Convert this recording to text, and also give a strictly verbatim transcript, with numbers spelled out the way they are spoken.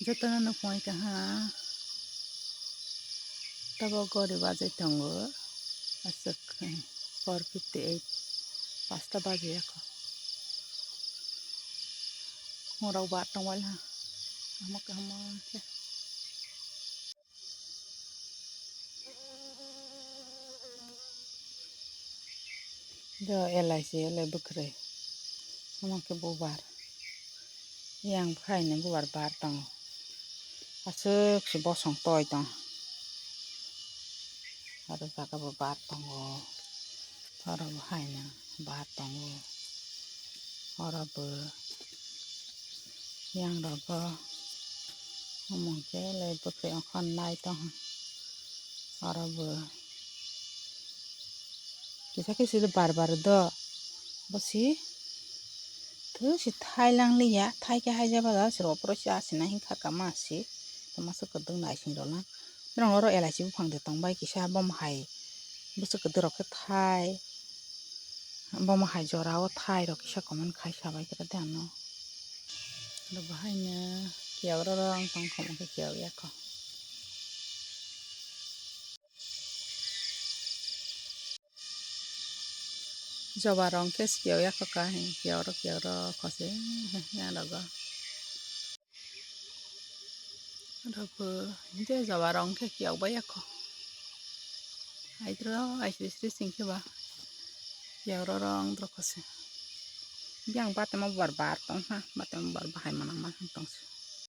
Jotono nukmai kaha. Tabok gori bajai tongo. Aswk four fifty eight. Pasta bajai ako. Khorok ba tongwal ha. Kaham kaham khe. Do elai si elai bwkrwi. Omo khe bubar. Yang phaini bubar bar tongo. Aswk se bosong toi tongo. Aro jaga bo bar tongo. Oro bo haino bar tongo. Oro bo yang rogo omo khe le bwkhwi ongkha nai tong. Oro bo kisa kisa le bar bar do. Bo si thwi si thai lang liya, thai khe hai jaba da si ro poro si asina hin kha kama si. Tama se kwdwng naising rw lang. Norok oro elaichi buphang de tong bai kisa, bomo hai bwswk kwdwrok khe thai, bomo hai jora o thai rok kisa comment khai sa bai khe de ano. Oro bo haino kiyok rw rw wng tong kha, omo khe kiyok ya kho. Joba rong khe kiyok ya kho ka, kiyok rw kiyok rw kho se yang rogo. Oro bo je joba rong khe kiyok bai ya kho. Aidro aisri sri sing khe ba kiyok rw rw wng tong kho se. Yang batama bar bar tong ha, batama bar bahai manang ma tong se.